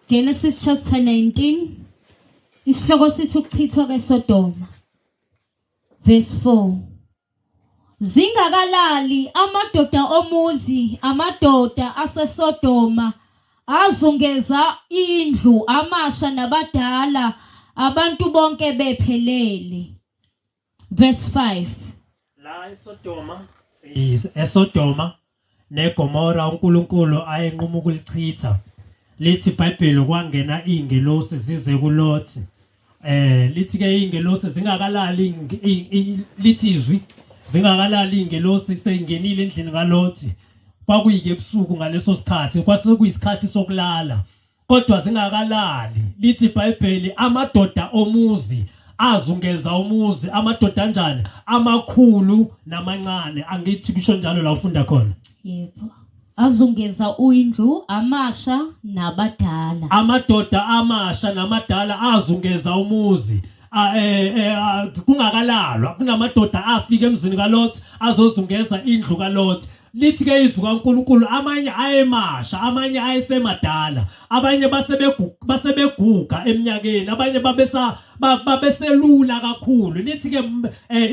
Genesis chapter 19 isihloko sithi ukuchithwa kweSodoma. Verse 4. Zingakalali amadoda omuzi, amadoda aseSodoma azungeza indlu, amasha nabadala, abantu bonke bephelele. Verse 5. La eSodoma eSodoma neGomora uNkulunkulu ayenquma ukulichitha. Lithi iBhayibheli kwangena izingelosi zize kuLothi. Lithi ke izingelosi zingakalali, lithi izwi zingakalali izingelosi seyingenile endlini kaLothi. Kwakuyike ebusuku ngaleso sikhathi, kwase kuyisikhathi sokulala. Kodwa zingakalali, lithi iBhayibheli amadoda omuzi azungeza umuzi, amadoda anjani? Amakhulu namancane. Angithi kusho njalo la ufunda khona. Yebo. Azungeza indlu, amasha nabadala. Amadoda amasha namadala azungeza umuzi. Kungakalalwa kunamadoda afika emzini kaLot azozungeza indlu kaLot. Lithi ke izwi kaNkulunkulu amanye ayemasha, amanye ayesemadala, abanye basebeguga eminyakeni, abanye babeselula kakhulu. Lithi ke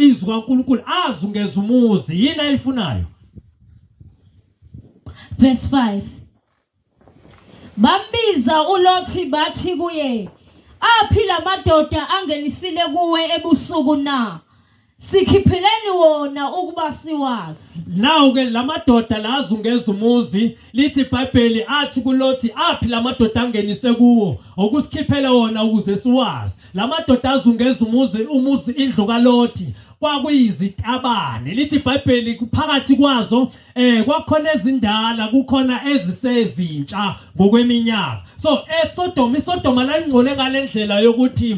izwi kaNkulunkulu azungeza umuzi. Yini ayifunayo? Verse 5. Bambiza uLothi bathi kuye, Aphi lamadoda angenisile kuwe ebusuku na? Sikhipheleni wona ukuba siwazi. Nawu ke lamadoda la azungeza umuzi, lithi iBhayibheli athi kuLothi, aphi lamadoda angenise kuwo, okusikhiphele wona ukuze siwazi. Lamadoda azungeza umuzi indlu kaLothi kwakuyizitabane. Lithi iBhayibheli phakathi kwazo kwakhona ezindala, kukhona ezisezintsha ngokweminyaka. So eSodoma, iSodoma lalingcole ngalendlela yokuthi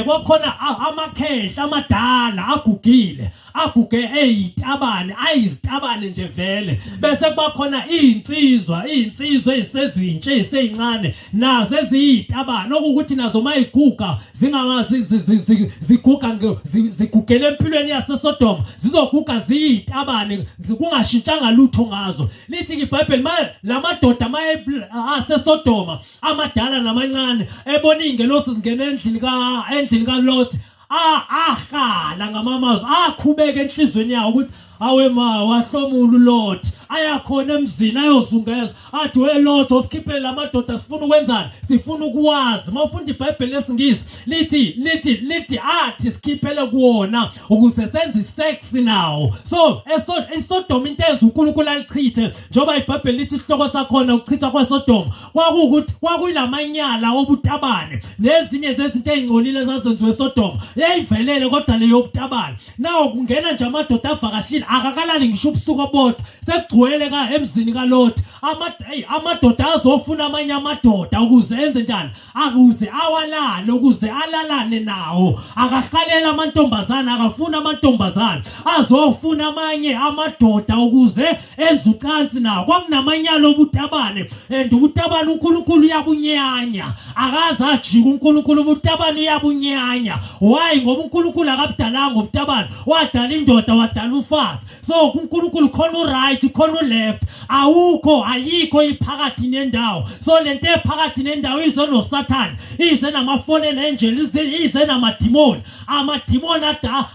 kwakhona amakhehla amadala agugile, aguge eyitabane, ayizitabane nje vele. Bese kuba khona izinsizwa, izinsizwa ezisezintsha eziseyincane nazo eziyitabane, okuwukuthi nazo mayiguga zingangazi ziguga zigugele empilweni yaseSodoma, zizoguga ziyitabane kungashintshanga lutho ngazo. Lithi iBhayibheli lamadoda maye aseSodoma amadala namancane ebona izingelosi zingena endlini kaLot, ahala ngamamazwi akhubeka enhlizweni yawo ukuthi awe ma wahlomula uLot, ayakhona emzini ayozungeza athi we Lot osikhiphele lamadoda, sifuna ukwenzani? Sifuna ukuwazi. Mawufunda iBhayibheli lesiNgisi lithi athi sikhiphele kuwona ukuze senze isex nawo. So iSodoma into enza uNkulunkulu alichithe, njengoba iBhayibheli lithi isihloko sakhona ukuchitha kweSodoma kwakuwukuthi kwakuyilamanyala obutabane nezinye zezinto ezingcolile ezazenziwe eSodoma, yayivelele kodwa leyo yobutabane. Nawo kungena nje amadoda avakashile, akakalali ngisho ubusuku obodwa, sekugcwele ka emzini kaLot. Amadoda azofuna amanye amadoda ukuze enze njani? Akuze awalale, ukuze alalane nawo. Akahalela amantombazana, akafuna amantombazana, azofuna amanye amadoda ukuze enze ucansi nawo. Kwakunamanyala obutabane, and ubutabane uNkulunkulu uyabunyanya, akaze ajike uNkulunkulu, ubutabane uyabunyanya. Why? Ngoba uNkulunkulu akabudalanga ubutabane, wadala indoda, wadala umfazi. So kuNkulunkulu khona uright, khona uleft, awukho, ayikho iphakathi nendawo. So lento ephakathi nendawo ize noSathane, ize nama-fallen angel, ize namadimoni. Amadimoni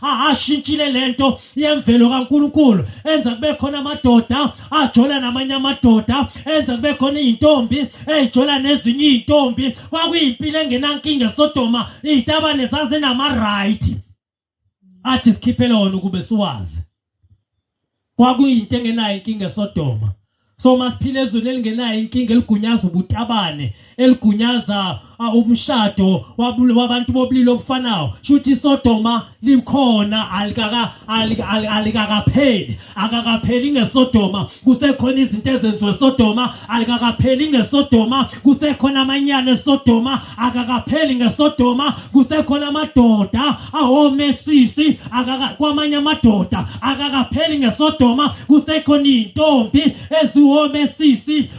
ashintshile lento yemvelo kaNkulunkulu, enza kube khona amadoda ajola namanye amadoda, enza kube khona izintombi ezijola nezinye izintombi. Kwakuyimpilo engenankinga eSodoma, izitabane zazinama-right athi sikhiphele wona ukube siwazi. Kwakuyinto engenayo inkinga eSodoma. So masiphile ezweni elingenayo inkinga, eligunyaza ubutabane, eligunyaza umshado wabantu bobulili obufanayo. Shuthi iSodoma likhona, alikakapheli, akakapheli ngeSodoma, kusekhona izinto ezenziwe eSodoma, alikakapheli ngeSodoma, kusekhona amanyala eSodoma, akakapheli ngeSodoma, kusekhona amadoda awomesisi kwamanye amadoda, akakapheli ngeSodoma, kusekhona izintombi eziwomesisi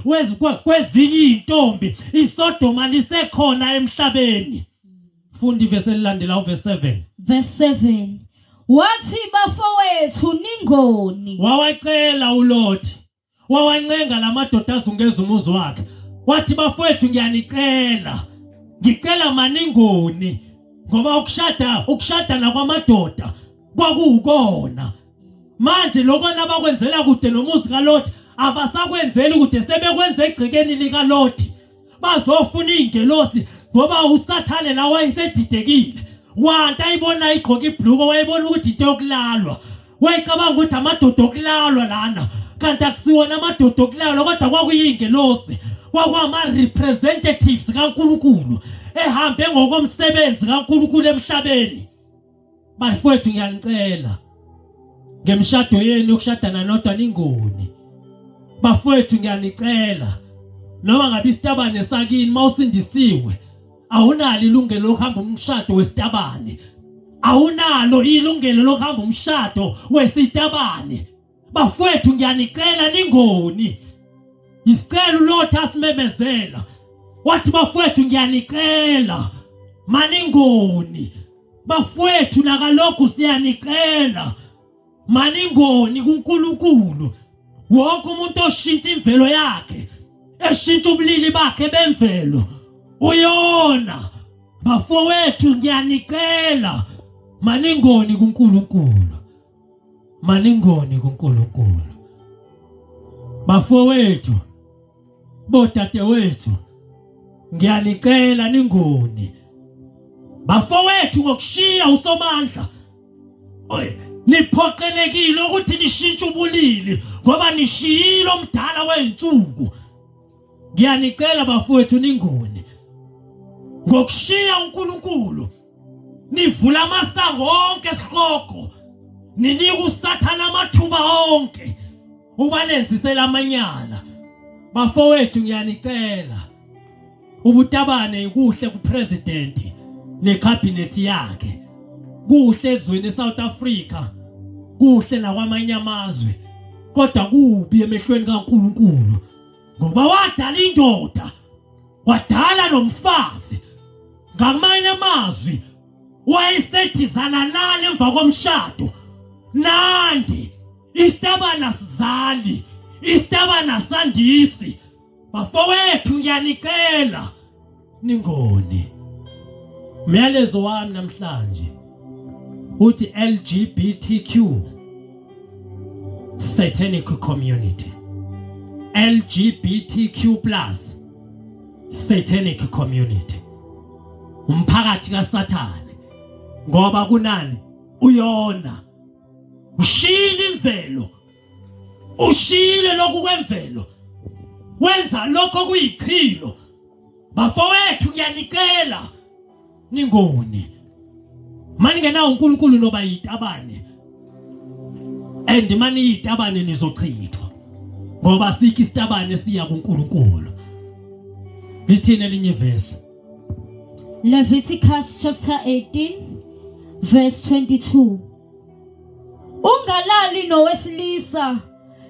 kwezinye izintombi. ISodoma lisekhona emhlabeni. Funda ivesi elilandela, uvesi 7. Verse 7. Wathi, bafowethu, ningoni. Wawacela uLothi, wawancenga lamadoda azungeza umuzi wakhe. Wathi bafowethu ngiyanicela, ngicela maningoni ngoba ukushada ukushadana kwamadoda kwakuwukona. Manje lokho abakwenzela kude nomuzi kaLothi abasakwenzeli kude sebekwenza egcekeni likaLothi. Bazofuna iy'ngelosi ngoba uSathane la wayesedidekile. Wanti ayibona igqoka ibhluko wayebona ukuthi into yokulalwa. Wayecabanga ukuthi amadoda okulalwa lana kanti akusiwona amadoda okulalwa kodwa kwakuyiy'ngelosi. Kwakwama-representatives kaNkulunkulu ehambe ngokomsebenzi kaNkulunkulu emhlabeni. Bafowethu ngiyanicela ngemishado yenu yokushadana nodwa ningoni. Bafowethu ngiyanicela noma ngabe isitabane sakini mawusindisiwe awunalo ilungelo lokuhamba umshado wesitabane. Awunalo ilungelo lokuhamba umshado wesitabane. Bafowethu ngiyanicela ningoni. Isicelo uLothi asimemezela. Wathi bafowethu ngiyanicela maningoni. Bafowethu nakalokhu siyanicela maningoni kuNkulunkulu. Wonke umuntu oshintsha imvelo yakhe, eshintsha ubulili bakhe bemvelo, uyona. Bafowethu ngiyanicela maningoni kuNkulunkulu. Maningoni kuNkulunkulu. Bafowethu, bodadewethu, ngiyanicela ningoni. Bafowethu ngokushiya uSomandla. Oy, niphoqelekile ukuthi nishintshe ubulili ngoba nishiyile omdala wezinsuku. Ngiyanicela bafowethu ningoni. Ngokushiya uNkulunkulu nivula amasango onke esihogo ninika usathana amathuba onke ubalenzisela amanyala bafowethu ngiyanicela ubutabane kuhle kupresident nekhabhinethi yakhe kuhle ezweni eSouth Africa kuhle nakwamanye amazwe kodwa kubi emehlweni kaNkuluNkulu ngoba wadala indoda wadala nomfazi ngamanye amazwi wayesethi zalalana emva komshado nandi isitabana sizali isitabana sandisi bafowethu ngiyanicela ningoni umyalezo wami namhlanje uthi LGBTQ satanic community LGBTQ plus satanic community umphakathi kaSathane ngoba kunani uyona ushiyile imvelo ushiyile lokhu kwemvelo wenza lokho kuyichilo bafowethu ngiyanicela ningoni maningenawo uNkulunkulu noba yitabane and maniyitabane nizochithwa ngoba sikho isitabane siya kuNkulunkulu lithini elinye ivesi Leviticus chapter 18 verse 22 Ungalali nowesilisa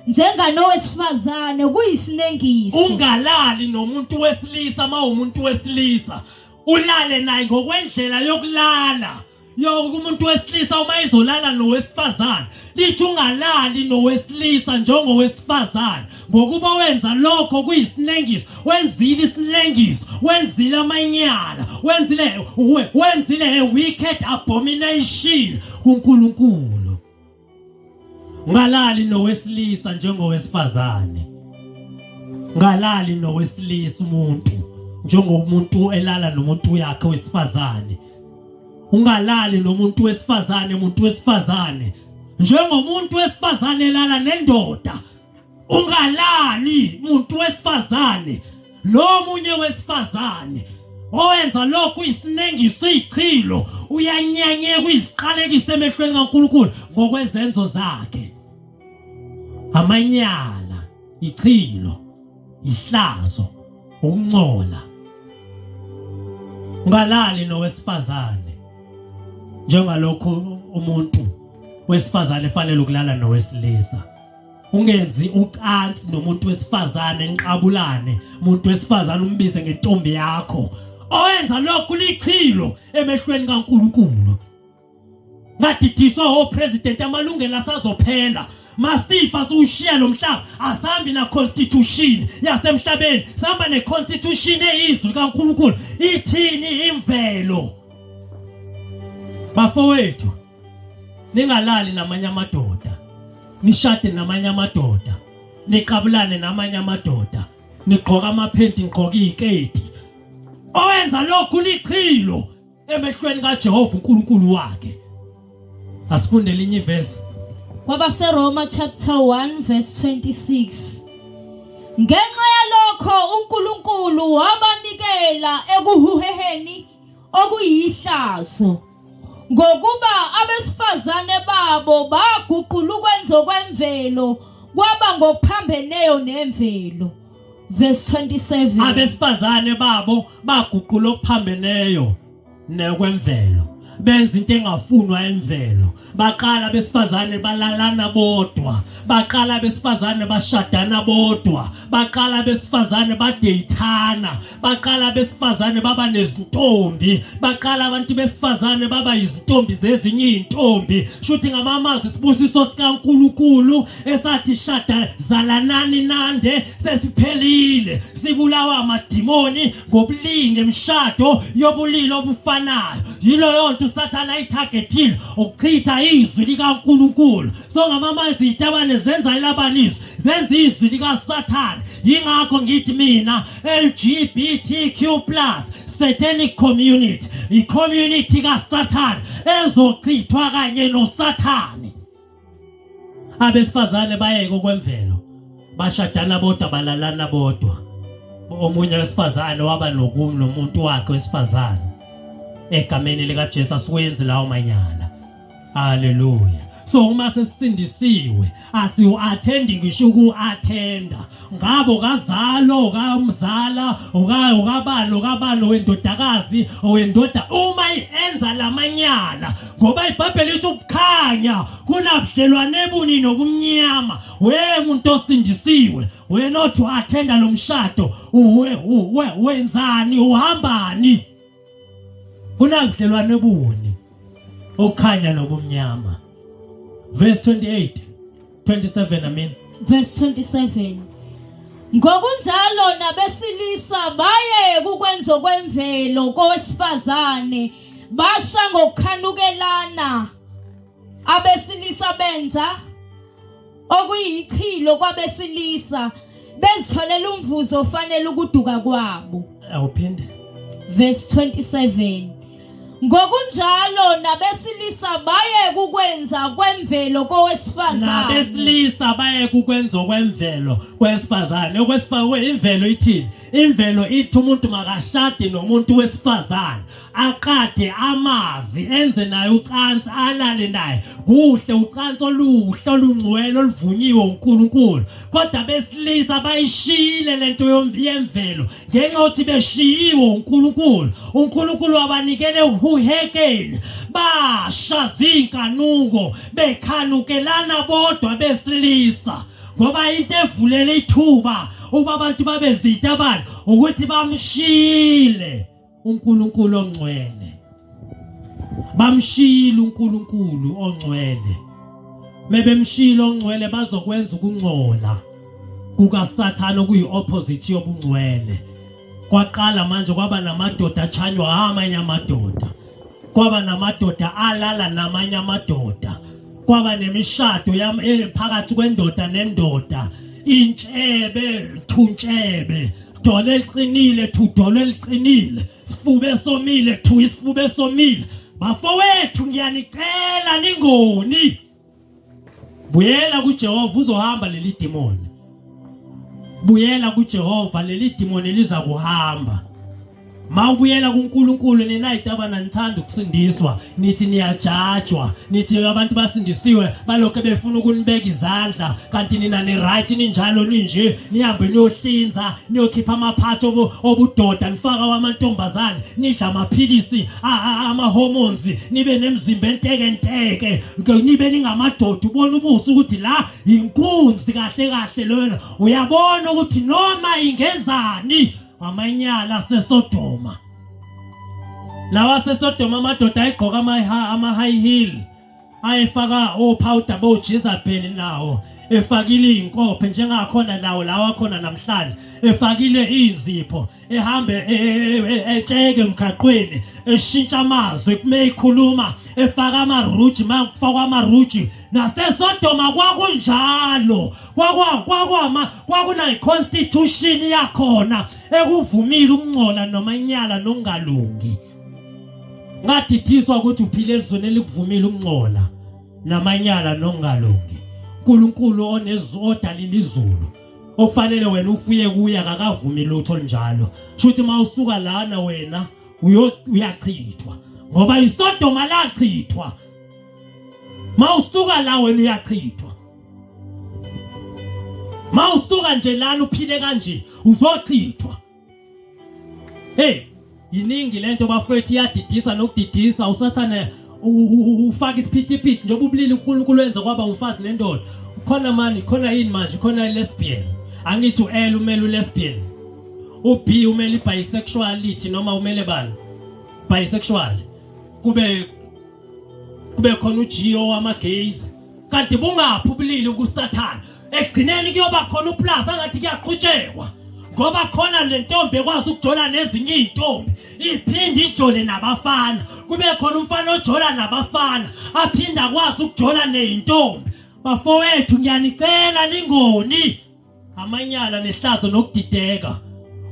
njenganowesifazane kuyisinengiso. Ungalali nomuntu wesilisa uma umuntu wesilisa ulale naye ngokwendlela yokulala yonke umuntu wesilisa uma ezolala nowesifazane lithi ungalali nowesilisa njengowesifazane ngokuba wenza lokho kuyisinengiso wenzile isinengiso wenzile amanyala wenzile wenzile a wicked abomination kuNkulunkulu Ungalali nowesilisa njengowesifazane. Ungalali nowesilisa umuntu njengomuntu elala nomuntu yakhe wesifazane. Ungalali nomuntu wesifazane umuntu wesifazane njengomuntu wesifazane elala nendoda. Ungalali muntu wesifazane nomunye wesifazane owenza lokhu isinengiso ichilo uyanyanyeka uyiziqalekisa emehlweni kaNkulunkulu ngokwezenzo zakhe amanyala ichilo ihlazo ukuncola ungalali nowesifazane njengalokhu umuntu wesifazane efanele ukulala nowesilisa ungenzi ucansi nomuntu wesifazane niqabulane umuntu wesifazane umbize ngentombi yakho owenza lokhu lichilo emehlweni kaNkulunkulu. Ngadidiswa opresident amalungelo asazophela. Masifa siwushiya lo mhlaba asambi na constitution yasemhlabeni sihamba ne constitution eyizwi likaNkulunkulu ithini imvelo bafowethu ningalali namanye amadoda nishade namanye amadoda niqabulane namanye amadoda nigqoka amaphenti nigqoka iziketi owenza lokhu lichilo emehlweni kaJehova uNkulunkulu wakhe. Asifunde elinye ivesi. KwabaseRoma chapter 1 verse 26. Ngenxa yalokho uNkulunkulu wabanikela ekuhuheheni okuyihlazo ngokuba abesifazane babo baguqula ukwenza kwemvelo kwaba ngokuphambeneyo nemvelo. Verse 27. Abesifazane babo baguqula okuphambeneyo nekwemvelo benza into engafunwa emvelo baqala besifazane balalana bodwa baqala besifazane bashadana bodwa baqala besifazane badeyithana baqala besifazane baba nezintombi baqala abantu besifazane baba izintombi zezinye izintombi shuthi ngamamazwi isibusiso sikaNkuluNkulu esathi shada zalanani nande sesiphelile sibulawa amadimoni ngobulili ngemishado yobulili obufanayo yiloyo nto usathane ayithagethile ukuchitha izwi likaNkuluNkulu so ngamamazwi izitabane zenza ilabaniso zenza izwi likaSathane yingakho ngithi mina LGBTQ+ satanic community i-community kaSathane ezochithwa kanye noSathane Abesifazane bayeke okwemvelo bashadana bodwa balalana bodwa. Omunye wesifazane waba nokum nomuntu wakhe wesifazane. Egameni likaJesu asiwenzi lawo manyala. Haleluya. So uma sesisindisiwe asiwu-athendi ngisho uku-athenda ngabo kazalo kamzala okabani okabani owendodakazi owendoda uma enza lamanyala ngoba ibhayibheli lithi ukukhanya kunabudlelwane buni nobumnyama we muntu osindisiwe wena othi u-athenda lo mshado wenzani uhambani kunabudlelwane buni ukukhanya nobumnyama verse 28 27 amen verse 27 Ngokunjalo nabesilisa baye kukwenzo kwemvelo kowesifazane basha ngokukhanukelana abesilisa benza okuyichilo kwabesilisa bezitholela umvuzo ofanele ukuduka kwabo awuphinde verse 27 Ngokunjalo nabesilisa baye kukwenza kwemvelo kowesifazane. Nabesilisa baye kukwenza kwemvelo kwesifazane. Okwesifazane imvelo ithini? Imvelo ithi umuntu makashade nomuntu wesifazane. Aqade amazi enze naye ucansi alale naye. Kuhle ucansi oluhle olungcwele oluvunyiwe uNkulunkulu. Kodwa besilisa bayishiyile lento yemvelo ngenxa yokuthi beshiyiwe uNkulunkulu uNkulunkulu wabanikele uhuhekeni basha zinkanuko bekhanukelana bodwa besilisa ngoba into evulela ithuba ukuba abantu babe zitabane ukuthi bamshiyile uNkulunkulu ongcwele bamshiyile uNkulunkulu ongcwele mebemshiyile ongcwele bazokwenza ukungcola kukaSathane okuyi-opposite yobungcwele kwaqala manje kwaba namadoda achanywa amanye amadoda kwaba namadoda alala namanye amadoda kwaba nemishado eh, phakathi kwendoda nendoda intshebe thuntshebe dolo eliqinile thu dolo eliqinile sifuba esomile thu isifuba esomile bafowethu ngiyanicela ningoni buyela kuJehova uzohamba leli demoni buyela kuJehova leli demoni liza kuhamba Mawubuyela kuNkulunkulu nina itabana nithanda ukusindiswa nithi niyajajwa nithi abantu basindisiwe balokho befuna ukunibeka izandla kanti nina ni right ninjalo ninje nihambe niyohlinza niyokhipha amaphathi obudoda nifaka wamantombazane nidla amaphilisi ama-hormones nibe nemizimba entekenteke nibe ningamadoda ubona ubuso ukuthi la yinkunzi kahle kahle lona uyabona ukuthi noma ingenzani amanyala aseSodoma lawa aseSodoma amadoda ayigqoka ama-high heel Ayefaka ophawuda boJezebel nawo efakile izinkophe njengakhona lawo lawa khona namhlanje efakile izinzipho ehambe e, e, e, etsheke emgaqweni eshintsha amazwi kume ikhuluma efaka amaruji makufakwa amaruji naseSodoma kwakunjalo kwakwama kwakuna constitution yakhona ekuvumile ukungcola noma inyala nokungalungi ngadidiswa ukuthi uphile ezweni elikuvumile ukungcola namanyala nokungalungi uNkulunkulu onezodalile izulu okufanele wena ufuye kuye akakavumi lutho olunjalo shuthi uma usuka lana wena uyachithwa ngoba isodoma lachithwa uma usuka la wena uyachithwa uma usuka nje lana uphile kanje uzochithwa Hey, yiningi lento bafethu iyadidisa nokudidisa usathane ufaka isiphithiphithi njengoba ubulili uNkulunkulu wenza kwaba umfazi nendoda. Khona mani khona yini manje khona lesbian. Angithi uL umele ulesbian. UB umele bisexuality noma umele bani? Bisexual. Kube kube khona uG owama-gays kanti bungaphi ubulili kusathane ekugcineni kuyoba khona uplus angathi kuyaqhutshekwa ngoba khona le ntombi ekwazi ukujola nezinye iy'ntombi iphinde ijole nabafana kube khona umfana ojola nabafana aphinde akwazi ukujola ney'ntombi bafowethu ngiyanicela ningoni amanyala nehlazo nokudideka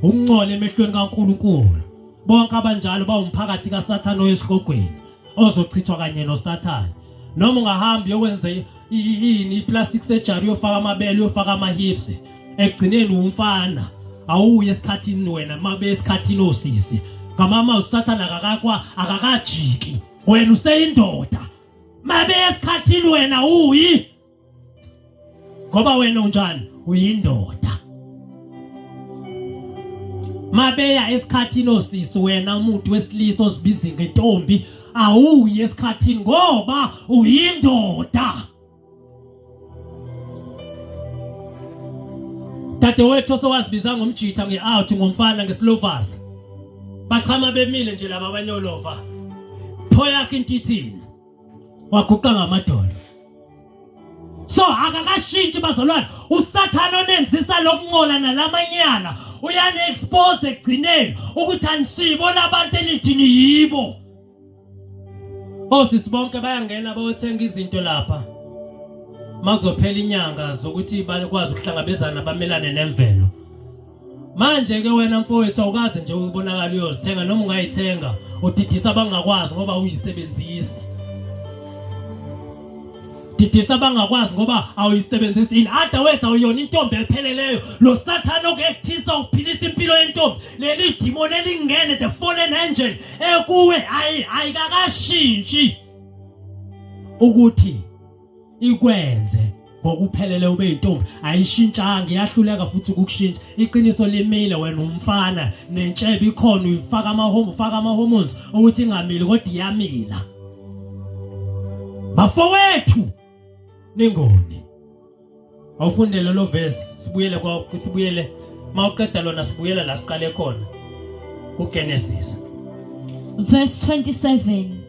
ukuncola emehlweni kaNkulunkulu bonke abanjalo bawumphakathi kaSathane oyesihogweni ozochithwa kanye noSathane noma ungahamba uyokwenza ini i-plastic surgery uyofaka amabele uyofaka ama-hips ekugcineni umfana awuye esikhathini wena mabe esikhathini osisi ngamama usathane akakakwa akakajiki wena useyindoda mabe esikhathini wena uyi ngoba wena unjani uyindoda mabeya esikhathini osisi wena umuntu wesilisa ozibiza ngentombi awuyi esikhathini ngoba uyindoda dadewethu osewazibiza ngomjitha nge-out ngomfana ngesilovasi bachama bemile nje laba abanyolova pho yakhe into ithini waguqa ngamadolo so akakashintshi bazalwane usathane onenzisa lokuncola nalamanyala uyani-expose ekugcineni ukuthi anisibo labantu enithi niyibo osisi bonke bayangena bayothenga izinto lapha makuzophela inyanga zokuthi bakwazi ukuhlangabezana bamelane nemvelo Manje ke wena mfowethu awukaze nje ubonakala uyozithenga noma ungayithenga udidisa abangakwazi ngoba uyisebenzisi. Didisa abangakwazi ngoba awuyisebenzisi. In other words awuyona intombi epheleleyo. Lo sathane okekuthisa uphilisa impilo yentombi. Leli demon elingene the fallen angel ekuwe ayi ayikakashintshi ukuthi ikwenze ngokuphelele ube yintombi ayishintshanga iyahluleka futhi ukukushintsha iqiniso limile wena umfana nentshebe ikhona uyifaka ama-home ufaka ama-hormones ukuthi ingamili kodwa iyamila bafowethu ningoni awufunde lelo verse sibuyele kwa sibuyele mawuqeda lona sibuyela la siqale khona kuGenesis verse 27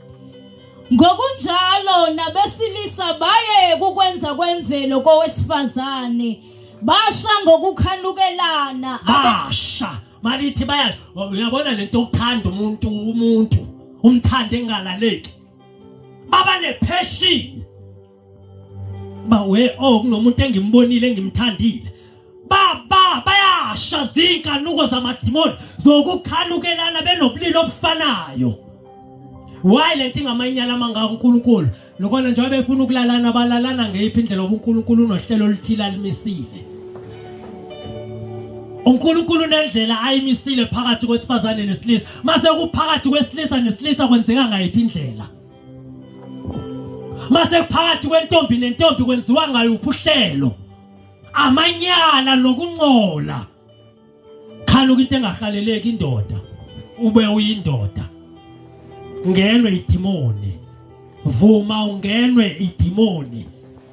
Ngokunjalo nabesilisa baye kukwenza kwemvelo kowesifazane basha ngokukhanukelana basha malithi baya uyabona lento ukuthanda umuntu umuntu umthanda engalaleki baba ne passion ba we oh kunomuntu engimbonile engimthandile baba bayasha zinkanuko zamadimoni zokukhanukelana benobulili obufanayo why lento ingamanyala amangaka uNkulunkulu lokona njengoba befuna ukulalana balalana ngeyiphi indlela obuNkulunkulu unohlelo oluthile alimisile uNkulunkulu unendlela ayimisile phakathi kwesifazane nesilisa mase kuphakathi kwesilisa nesilisa kwenzeka ngayiphi indlela mase kuphakathi kwentombi nentombi kwenziwa ngayuphi uhlelo amanyala nokuncola khanuka into engahaleleki indoda ube uyindoda ngenwe idimoni vuma ungenwe idimoni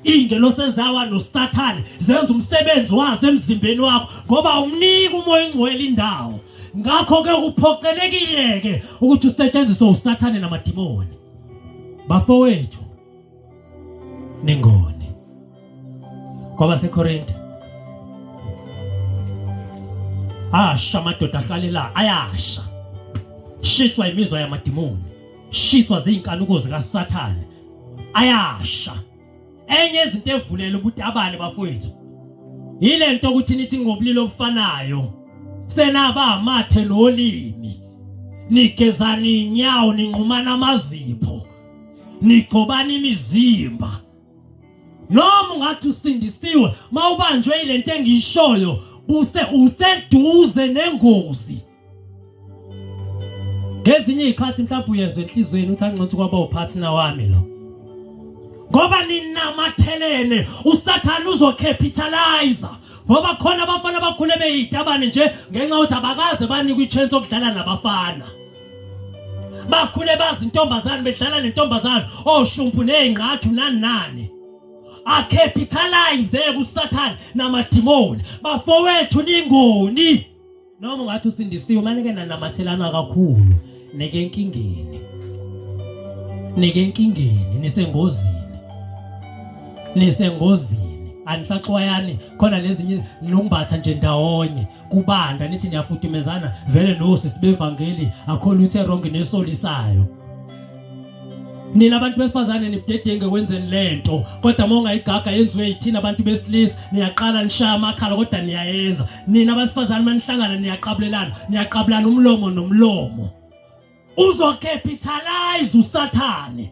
iy'ngelosi ezawa nosathane zenza umsebenzi wazo emzimbeni wakho ngoba umnika umoya ingcwele indawo ngakho-ke uphoqelekile-ke ukuthi usetshenziswe usathane namadimoni bafowethu. Ningoni. KwabaseKorinte asha amadoda ahlalela ayasha, shiswa imizwa yamadimoni, shiswa zinkanuko zikaSathane, ayasha. Enye izinto evulela ubutabane bafowethu yile nto ukuthi nithi ngobulili obufanayo senaba amathe nolimi, nigezana inyawo, ninqumana amazipho, nigcobana imizimba. Noma ungathi usindisiwe, mawubanjwe yilento engiyishoyo, use useduze nengozi. Ngezinye izikhathi mhlawumbe uyezwa enhliziyweni uthi angcono kwaba upartner wami lo. Ngoba ninamathelene, uSathane uzocapitalize. Ngoba khona abafana abakhule beyitabane nje ngenxa yokuthi abakaze banikwe ichance okudlala nabafana. Bakhule bazi intombazane bedlala nentombazane oshumpu nezingqathu nani nani. Acapitalize kuSathane namadimoni. Bafowethu ningoni. Noma ungathi usindisiwe manike nanamathelana kakhulu nike enkingeni. Nike enkingeni nisengozini. Nisengozini. Anisaxwayani khona nezinye nokumbatha nje ndawonye kubanda nithi niyafudumezana vele nosisi bevangeli akho lutho wrong nesolisayo. Nina abantu besifazane nibudedenge kwenzeni lento kodwa uma ungayigaga yenziwe yithina abantu besilisa niyaqala nishaya amakhala kodwa niyayenza. Nina abasifazane manihlangana niyaqabulelana, niyaqabulana umlomo nomlomo. Uzocapitalize uSathane.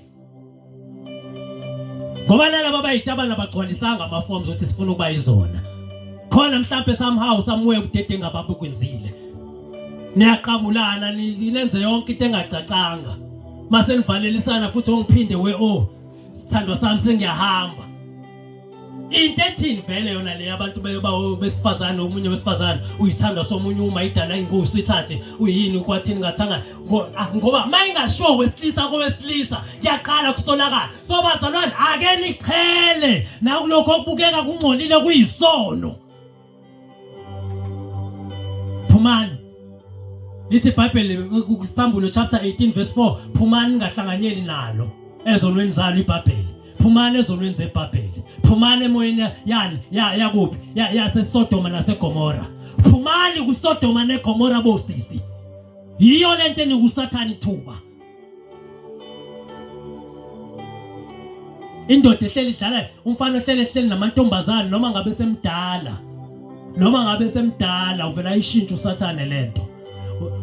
Ngoba nalaba abayitabana bagcwalisanga ama-forms ukuthi sifuna ukuba yizona. Khona mhlampe somehow somewhere ubudedengu ababukwenzile. Niyaqabulana nenze yonke into engacacanga. Mase nivalelisana futhi ongiphinde we oh sithandwa sami sengiyahamba. Into ethini vele yona le abantu besifazane omunye wesifazane uyithandwa somunye uma idala inkosi ithathe uyini ukwathini ngathanga ngoba mayingasho wesilisa kowesilisa kuyaqala kusolakala. So bazalwane ake niqhele nakulokho okubukeka kungcolile kuyisono. Phumani. Lithi iBhayibheli kuSambulo chapter 18 verse 4, phumani ningahlanganyeli nalo ezonweni zalo iBhayibheli. Phumani ezonweni zeBhayibheli. Phumani emoyeni yani yakuphi? YaseSodoma naseGomora. Phumani kuSodoma neGomora bosisi. Yiyo lento enikusathana ithuba. Indoda ehleli idlala umfana ohlele ehleli namantombazane noma ngabe semdala noma ngabe semdala uvela ayishintshe usathane lento.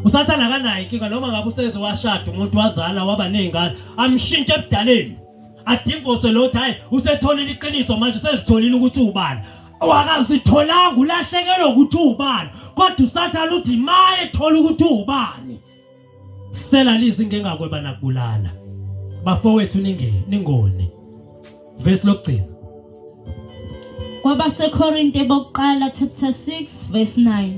Usathane akanayo inkinga noma ngabe useze washada umuntu wazala waba nezingane amshintshe ebudaleni adivose lo uthi hayi usetholile iqiniso manje usezitholile ukuthi ubani wakazitholanga ulahlekelwe ukuthi ubani kodwa usathane uthi maye thola ukuthi ubani Sela lizi ngengakweba nakubulala. Bafowethu ninge ningoni. Verse lokugcina. KwabaseKorinte bokuqala chapter 6 verse 9.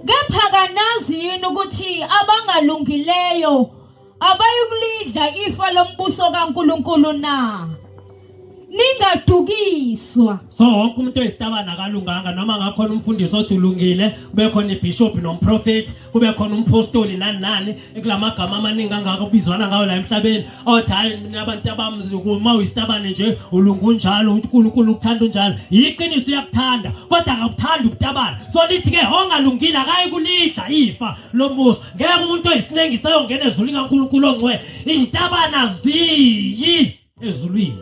Kepha kanazi yini ukuthi abangalungileyo abayikulidla ifa lombuso kaNkulunkulu na? Ningadukiswa. So wonke umuntu oyisitabane akalunganga noma ngakhona umfundisi othi ulungile, kube khona ibishop nomprofeti, kube khona umpostoli nani nani, kulamagama amaningi kangaka kubizwana ngawo la emhlabeni. Othi hayi mina abantu abami uma uyisitabane nje ulunga unjalo, uNkulunkulu ukuthanda unjalo. Yiqiniso uyakuthanda, kodwa akakuthandi ubutabane. So lithi ke ongalungile akayi kulidla ifa lombuso. Ngeke umuntu oyisinengi sayongena ezulwini kaNkulunkulu ongcwele. Izitabana ziyi ezulwini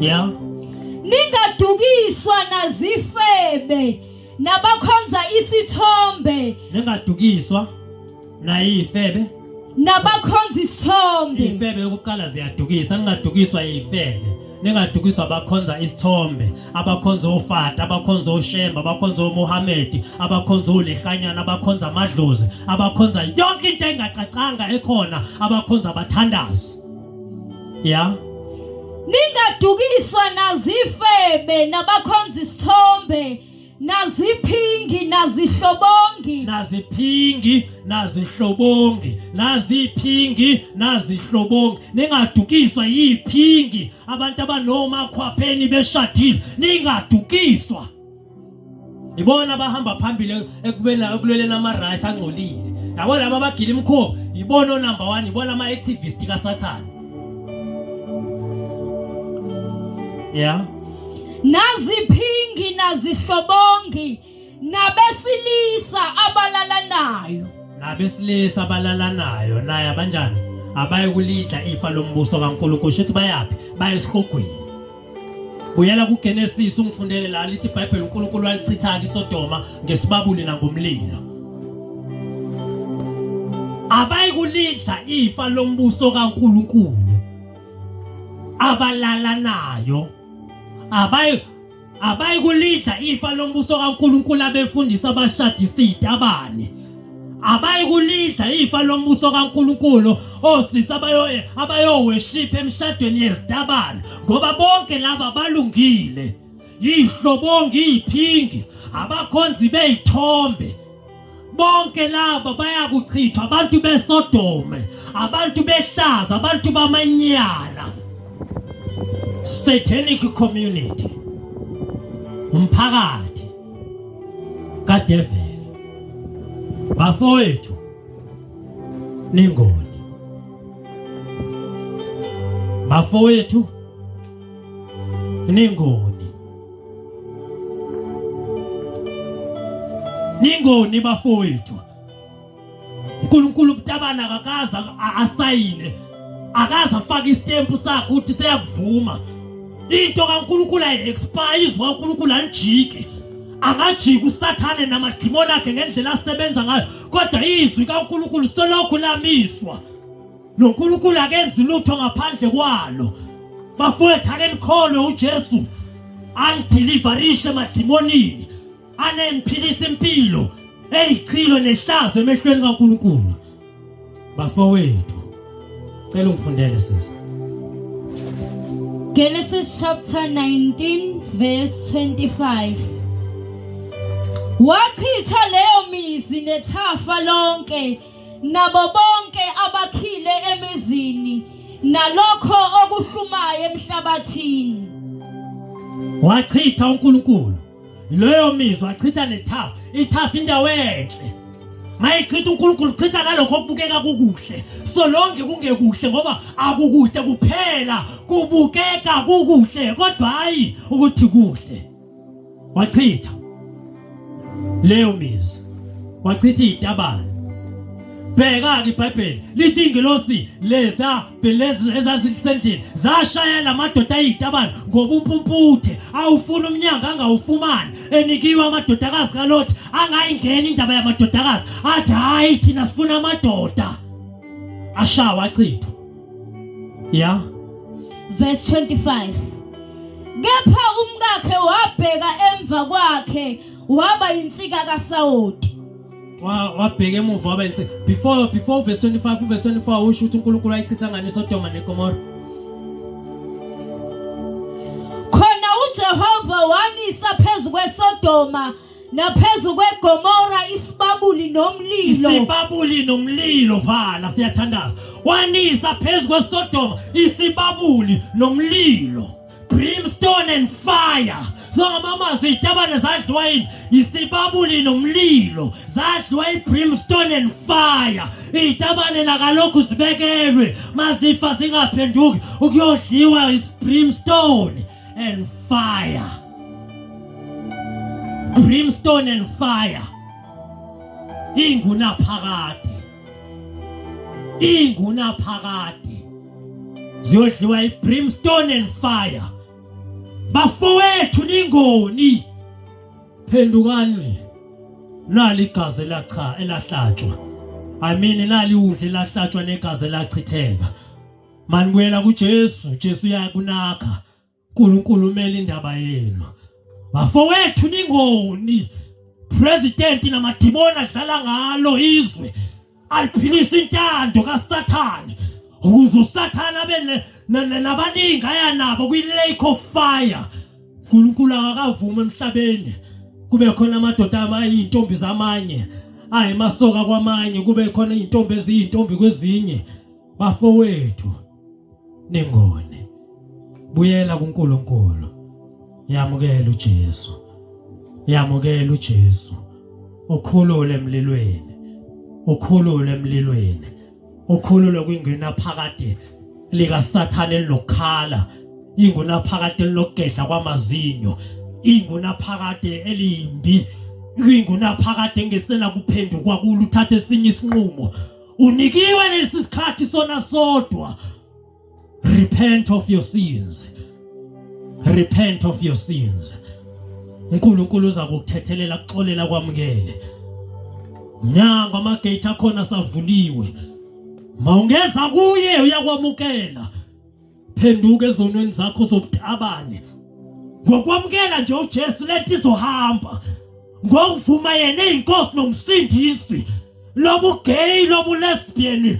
yeah Ningadukiswa nazifebe nabakhonza isithombe ningadukiswa nayifebe nabakhonza isithombe ifebe yokuqala ziyadukisa ningadukiswa yifebe ningadukiswa abakhonza isithombe abakhonza ofata abakhonza oshemba abakhonza oMohamedi abakhonza olehanyana abakhonza amadlozi abakhonza yonke into engacacanga ekhona abakhonza abathandazi ya Ningadukiswa nazifebe nabakhonza isithombe naziphingi nazihlobongi naziphingi nazihlobongi naziphingi nazihlobongi ningadukiswa yiphingi abantu abanomakhwapheni beshadile ningadukiswa Ibona abahamba phambili ekubeni ekulweleni ama-rights angcolile. Yabo laba abagila imikhuba, ibona onumber one, ibona ama-activist kaSathane. Yeah. Naziphingi nazihlobongi nabesilisa abalalanayo. Nabesilisa abalalanayo naye abanjani? Abaye kulidla ifa lombuso kaNkulunkulu. Shuthi bayaphi? Baye esihogweni. Buyela kuGenesis ungifundele la lithi iBhayibheli uNkulunkulu walichitha-ke iSodoma ngesibabuli nangomlilo. Abayikulidla ifa lombuso kaNkulunkulu abalalanayo abayi abayikulidla ifa lombuso kaNkulunkulu abefundisi abashadisa izitabane abayikulidla ifa lombuso kaNkulunkulu osisi abayo abayoworship emshadweni yezitabane ngoba bonke laba balungile yihlobongi iphingi abakhonzi beyithombe bonke laba bayakuchithwa abantu besodome abantu behlaza abantu bamanyala satanic community umphakathi kadeveli bafowethu ningoni bafowethu ningoni ningoni bafowethu uNkulunkulu ubutabana akakaze asayine akaze afake isitempu sakhe ukuthi seyakuvuma into kaNkulunkulu ayi-expire izwi kaNkulunkulu alijiki angajiki usathane namadimoni akhe ngendlela asebenza ngayo kodwa izwi kaNkulunkulu solokhu lamiswa noNkulunkulu akenzi lutho ngaphandle kwalo bafowethu ake nikholwe uJesu anideliverishe emadimonini anemphilisa impilo eyichilo nehlazo emehlweni kaNkulunkulu bafowethu cela ungifundele sisi Genesis chapter 19 verse 25 Wachitha leyo mizi nethafa lonke nabo bonke abakhile emizini nalokho okuhlumayo emhlabathini wachitha uNkulunkulu leyo mizwa achitha nethafa ithafa indawo enhle mayichitha uNkulunkulu chitha nalokho okubukeka kukuhle so lonke kungekuhle ngoba akukuhle kuphela kubukeka kukuhle kodwa hayi ukuthi kuhle wachitha leyo mizi wachitha izitabane bheka-ke ibhayibheli lithi ingilosi leza lezi ezazisendlini zashaya la madoda ayizitabane ngobumpumputhe awufuna umnyango angawufumani enikiwe amadodakazi kalothi angayingeni indaba yamadodakazi athi hhayi thina sifuna amadoda ashawa achithwa ya verse 25 kepha umkakhe wabheka emva kwakhe waba yinsika kasawoti wabheka emuva waba yinsika before before verse 25 verse 24 usho ukuthi uNkulunkulu wayichitha ngani iSodoma neGomora khona uJehova wanisa phezu kweSodoma naphezu kweGomora isibabuli nomlilo isibabuli nomlilo vala siyathandaza wanisa phezu kweSodoma isibabuli nomlilo brimstone and fire so ngamamazwi izitabane zadliwa yini isibabuli nomlilo zadliwa i-brimstone and fire izitabane nakalokhu zibekelwe mazifa zingaphenduki ukuyodliwa is-brimstone and fire brimstone and fire ingunaphakade ingunaphakade ziyodliwa i-brimstone and fire bafowethu ningoni phendukani nali igazi elacha elahlatshwa I mean nali udle elahlatshwa negazi elachitheka manibuyela kuJesu Jesu uyakunakha uNkulunkulu umele indaba yenu bafowethu ningoni president namadimoni adlala ngalo izwe aliphilisa intando kaSathane ukuze uSathane abe nabaningi aya nabo kwi-lake of fire uNkulunkulu akakavumi emhlabeni kube khona amadoda ayintombi zamanye ayemasoka kwamanye kube khona izintombi eziyintombi kwezinye bafowethu ningone buyela kuNkulunkulu yamukela uJesu yamukela uJesu ukhulule emlilweni ukhulule emlilweni ukhulule kwingena phakade likaSathane elinokukhala Ingunaphakade lokugedla kwamazinyo, ingunaphakade elimbi, ingunaphakade engesena kuphendukwa kulo, uthathe esinye isinqumo. Unikiwe lesi sikhathi sona sodwa. Repent of your sins, repent of your sins. uNkulunkulu uza kukuthethelela, kuxolela, kwamukele. Mnyango amagate akhona savuliwe, mawungeza kuye uyakwamukela. Phenduka ezonweni zakho zobutabane ngokwamukela nje uJesu, lethi izohamba ngokuvuma yena eyinkosi nomsindisi. Lobu gay, lobu lesbian,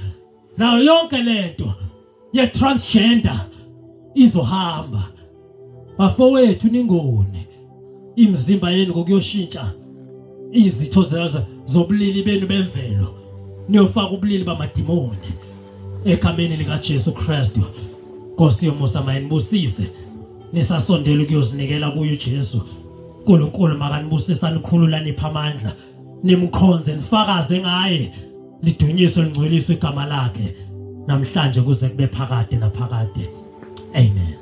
nayo yonke lento ye transgender izohamba. Bafowethu, ningoni imizimba yenu ngokuyoshintsha izitho zobulili benu bemvelo, niyofaka ubulili bamadimoni egameni likaJesu Kristu. Nkosi yomusa mayinibusise nisasondela ukuyozinikela kuye uJesu. uNkulunkulu makanibusisa, nikhulula, nipha amandla, nimkhonze, nifakaze ngaye, lidunyiswe, lingcweliswe igama lakhe namhlanje kuze kube phakade naphakade. Amen.